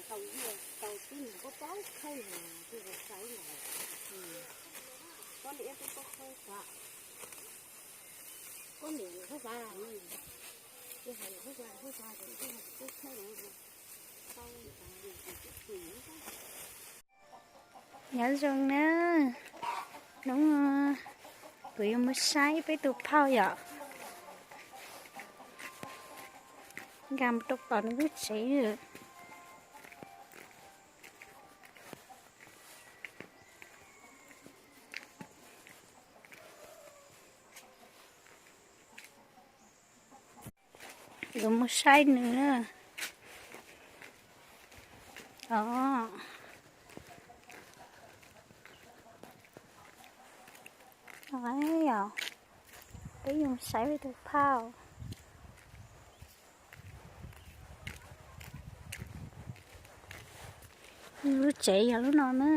Nyob zoo na, hnub no kuv yuav mus saib peb tus phauj yom, nkag mus rau tom nws lub tsev. Yuav mus saib nws na. Os, yog peb yuav mus saib peb tus phauj. Lub tsev yog lub no na.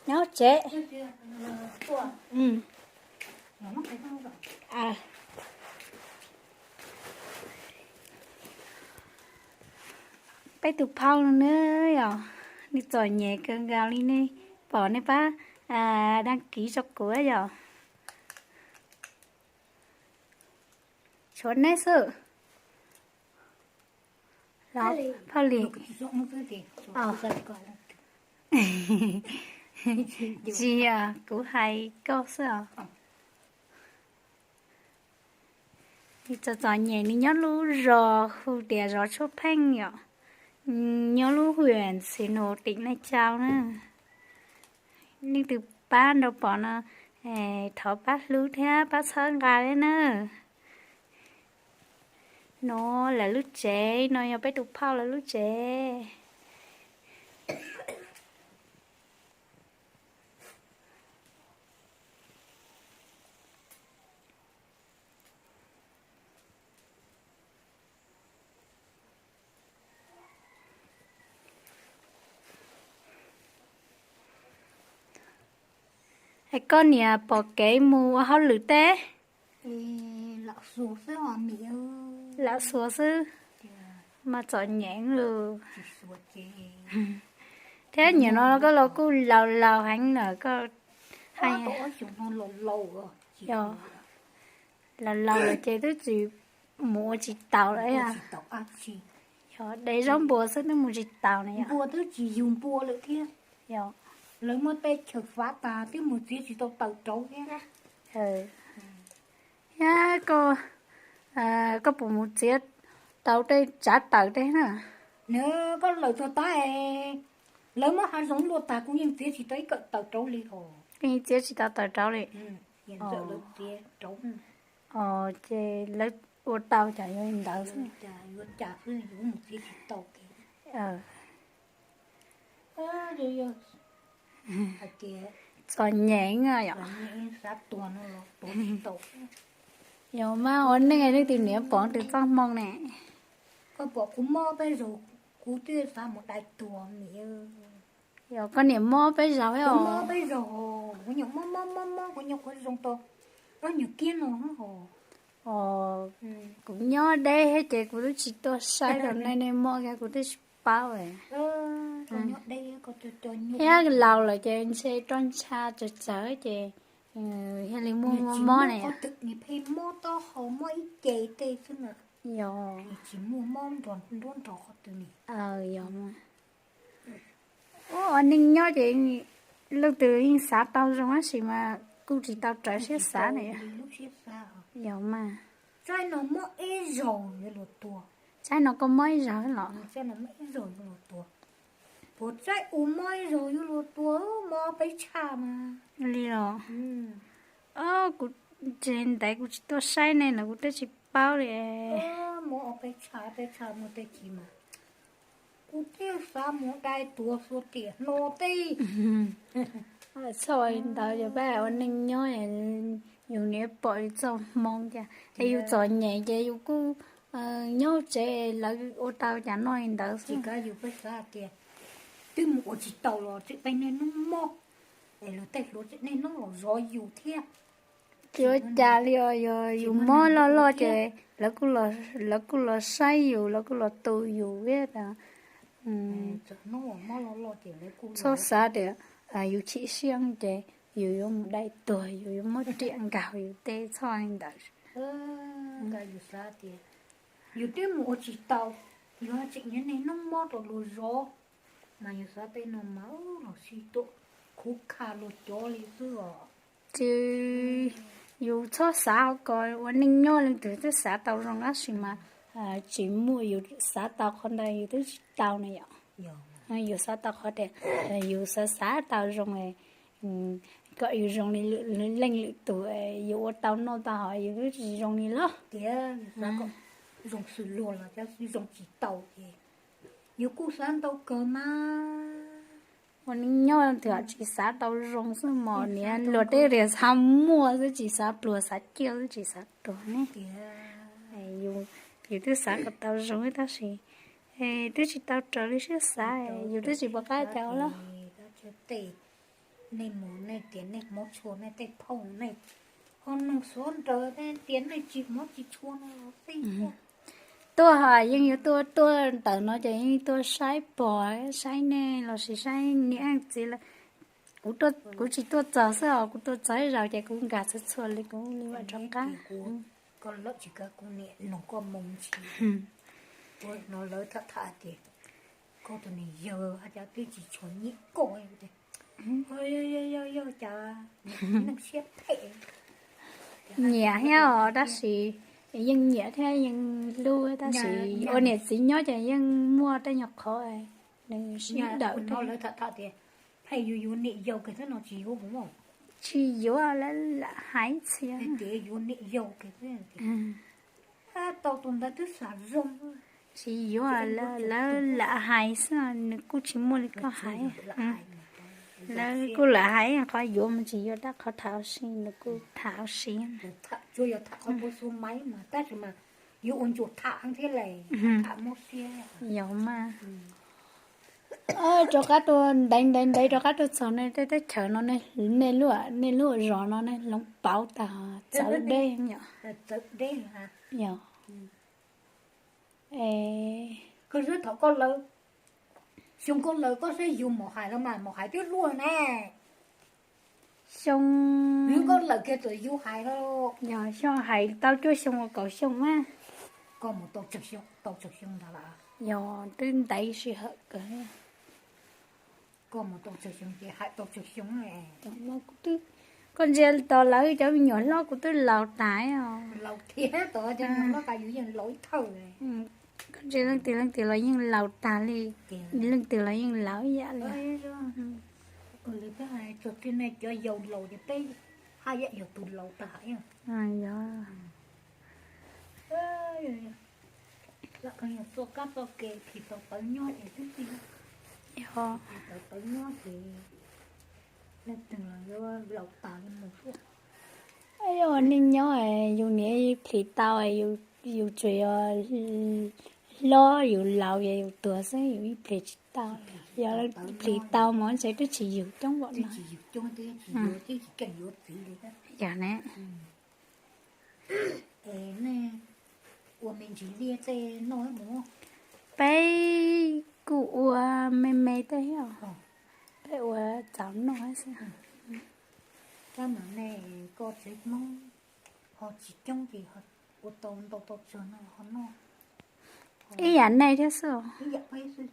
Nyob tsev. Peb tus phauj no na yom, nws txom nyem kawg nkaus li, nej pom nej pab đăng ký rau kuv yom. Tshuav neb xwb. Phauj Lis. Tsis yog, kuv hais koj xwb os. Nws txom txom nyem, nws nyob lub zos hu tias zos Tshuaj Pheej yom, nyob lub huyện Xi Mù tỉnh Lai Châu na. Leej twg pab nrau pom no, thov pab hlub thiab pab txhawb nqa thiab na. No lawv lub tsev, no yog peb tus phauj lawv lub tsev. Es koj niam pom kev mus ua hauj lwm teb? Lam xuas xwb, mas txom nyem lawm. Thiab nim no koj los kuj laus laus heev lawm, koj hais, laus laus lawm ces twb tsis, mus ua tsis taus lawm. Yog de zaub npua xwb twb mus tsis taus na. Npua twb tsis yug npua lawm thiab. Yog lawv muab tej chaw fav tas twb mus txiav tsis tau taws rauv thiab. Thiab koj, koj puas mus txiav tau tej tsav taws tej na? Nws, koj lawm txog tab, lawv muab hav zoov luaj tas kuv yeej txiav tsis tau ib kawm taws rauv li hos. Yeej txiav tsis tau taws rauv li. Ces lawv ua tau cov yuav ntawd xwb. Yuav cas xwb yuav mus txiav tsis tau. Txom nyem yom. Yog mas ua neej leej twg niam pom leej twg txoj hmoo ne. Koj pom kuv mob peb zaug, kuv twb xav mus dai tuag. Yog koj niam mob peb zaug os. Mob peb zaug, kuv nyuam mob mob mob mob, kuv nyuam qhuav zoo tau ob nyuag kiab no. Os, kuv nyob deb thiab ces kuv twb tsis tuaj saib rau nej, nej mob kiag kuv twb tsis paub. Thiab laus lawm ces ntshe roj ntsha tsawv tsawv ces thiaj li muaj mob ne. Yog, yog. Ua neej nyob ces leej twg yeej xav tau zoo tab sis mas kuj tsis tau rawv siab xav ne. Yog mas. Tsaib no koj mob ib zaug los? Puas tsaib ua mob ib zaug yuav luag tua, mob peb tshaj mas. Li los? Kuv tsis ntev kuv tsis tuaj saib nej no kuv twb tsis paub li. Mob peb tshaj, peb tshaj muaj tej chim mas kuv thiaj xav mus dai tuag xua riam hno tej. Txhob ua li ntawd, yus pab ua neej nyob, yus niam pom yus txoj hmoo cas es yus txom nyem ces yus kuj Nyob tsev lawv ua tau cas noj li ntawd xwb. Tsis kav yus peb xav tias twb mus ua tsis tau los tseem peb niaj hnub mob, es luag tej hluas tseem niaj hnub los zov yus thiab. Tsis ua cas li os, yog yus mob loj loj ces lawv kuj los saib yus, lawv kuj los tu yus thiab. Txhob xav tias yus chim siab ces yus yuav mus dai tuag, yus yuav muab riam nkaug yus tej txhob li ntawd. Yus twb mus ua tsis tau, yus tseem niaj hnub mob rau luag zov, mas yus xav tej no mas los sis tuaj khuv kha luag cov li xwb os. Ces yus txhob xav kom ua neej nyob leej twg twb xav tau zoo tab sis mas tsis muaj, yus xav tau qhov ntawd yus twb tsis tau na yom. Yus xav tau qhov tias yus xav xav tau zoo kom yus zoo li leej lwm tus, yus ua tau noj tau haus yus twb tsis zoo li los tias zoo xws luag los zoo tsis tau ces yus kuj xav ntau kawg mas. Ua neej nyob twg tsis xav tau zoo xwb mos, niam luag tej riam xav muaj xwb tsis xav pluag, xav ciaj xwb tsis xav tuag ne. Yus twb xav kom tau zoo tab sis twb tsis tau raws li siab xav, yus twb tsis pom qab cas los. Nej mus nej tias nej hmov tshua nej tej phauj, nej ho nug suav nraws nej tias nej tsis hmov tsis tshua no los xij. Tuaj ho yeej yuav tuaj, tuaj ntawm no ces yeej tuaj saib pog saib nej los sis saib niam txiv lawm. Kuv tsis tuaj txog xwb os, kuv tuaj txog ib zaug ces kuv nkag txhua txhua li kuv li vam rov qab. Koj lawm tsis kav kuv niam nug koj moo ntsis. Kuv hnov lawv tham tham tias koj tus niam yawg haj cas twb tsis tshua nyiam koj. Yog cas neeg siab phem. Nyiam thiab os tab sis yeej nyiam thiab yeej hlub tab sis ua niam txiv nyob ces yeej muaj tej nyuag qhov nws sib dawm no. Lawv tham tham tias phem yus yuav niam yau kiag xwb no tsis yuav. Tsis yuav, lawv lam hais txhia tias yuav niam yau kiag xwb. Tau tus ntawd twb xav zoo. Tsis yuav, lawv lam hais xwb, nws kuj tsis muaj li koj hais. Lawv kuj lam hais qhov yuav mas tsis yuav, tab qhov tham ua si nws kuj tham ua si. Tsuas yog tham qhov puas xu maiv mas tab sis mas yuav ua ntsuas tham thiab lawm, tham mob siab. Yog mas. Rov qab tuaj ntev ntev ntev rov qab tuaj txog nej tej teb chaws no, nej lub, nej lub zos no nej hloov pauv tag txawv deb yom. Yog. Koj xwb thaum koj lawv, xyoo koj lawv koj saib yus mos hais los mas mos hais twb luaj na. Xyoo, koj lawm kiag txawm yus hais los. Yog xyoo hais tau cuaj xyoo ua kaum xyoo mas. Koj mus tau tsawg xyoo ntawd lawm? Yog twb ntev sij hawm kawg. Koj mus tau tsawg xyoo ces hais tau tsawg xyoo. Koj ntsia tos lawv cov me nyuam hlob kuv twb laus tas os. Laus thiab, tos cov me nyuam hlob tas yus yeej laus ib thawj. Koj ntsia leej twg leej twg los yeej laus tas li, leej twg los yeej laus ib yam li. Txog txij nej cov yau laus ces peb haj yam yog tus laus tas. Yog. Lam koj yog txoj kab txoj ke phis tau tawv nyob ces twb txij, yog phis tau tawv nyob ces leej twg los yuav laus tas li mus xwb. Yog neej nyob yus niam phlis tau, yus tsuas yog hlob yus laus yog yus tuag xwb, yus ib plis tsis tau. Yog phlis tau mas ntshe twb tsis yug coob npaum no. Yog ne. Ua me ntsis liaj tej noj mus. Peb kuj ua me me tej os. Peb ua txaus noj xwb. Tab mas nej koj tsev Hmoob ho tsis coob ces ua tau ntau tau tsawg no ho noj. Ib yam nej thiab xwb. Ib yam peb xwb.